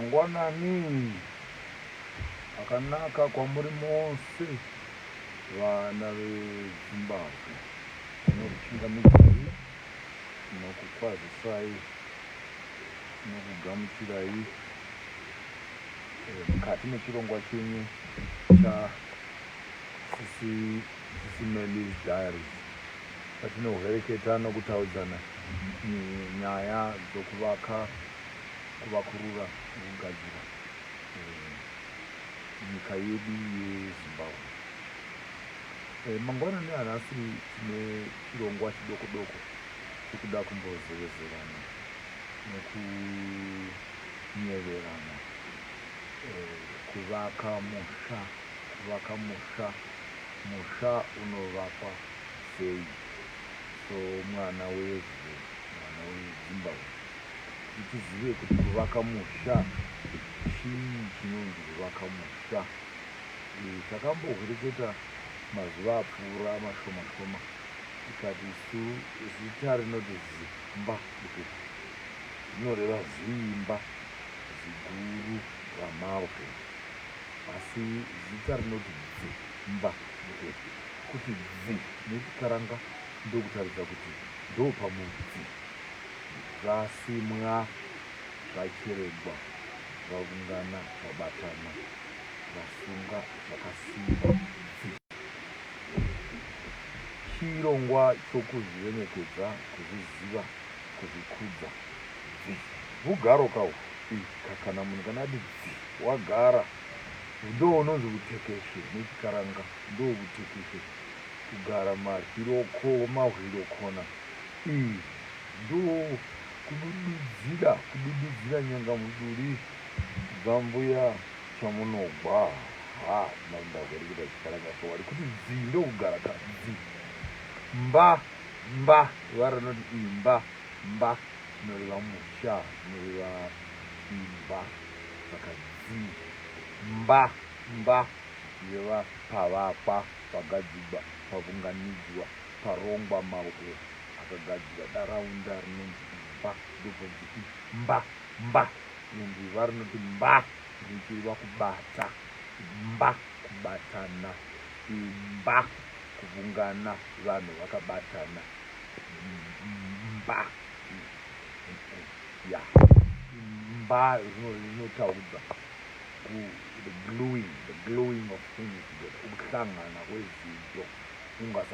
Mangwanani akanaka kwamuri mose vana veZimbabwe. Tinokuchingamidzai, tinokukwazisai, tinokugamuchirai mukati mechirongwa chenyu cha Sisi Sisi Melly's Diaries patinohwereketa nokutaudzana nyaya dzokuvaka kuvakurura nekugadzira nyika yedu yeZimbabwe. Mangwanani anhasi tine chirongwa chidoko doko chekuda kumbozevezerana nekunyeverana kuvaka musha, kuvaka musha, musha unovakwa sei somwana wevhu, mwana weZimbabwe. Kuti tizive kuti kuvaka musha chii chinonzi kuvaka musha. Takambohwereketa mazuva apfuura mashoma shoma tikati isu zita rinoti zimba rinoreva ziimba ziguru ramabwe asi zita rinoti dzimba kuti dzi nechikaranga ndokutaridza kuti ndopamudzi Zvasimwa, zvacheregwa, zvavungana, zvabatana, zvasunga zvakasimba dzi. Chirongwa chokuzviremekedza, kuzviziva, kuzvikudza dzi. Vugaro ka uhu i ka kana munhu kana ati dzi wagara ndounonzi vutekeshe nechikaranga ndovutekeshe kugara mahwiroko mahwirokona i. Ndokudududzira kudududzira nyanga muduri dzambuya chamunogwa ha ndahwereketa chikaranga chowari kuti dzi ndokugara ka dzi mba mba vara rinoti imba mba zvinoreva musha zvinoreva imba saka dzi mba mba zvichireva pavakwa pagadzigwa pavunganidzwa parongwa mabwe akagadzira daraunda rinonzi imba ndobvonzi imba mba and varinoti mba richireva kubata mba kubatana imba kuvungana vanhu vakabatana mba ya mba rinotaudza the gluing, the gluing of things together, ukuhlangana kwezinto ungasa.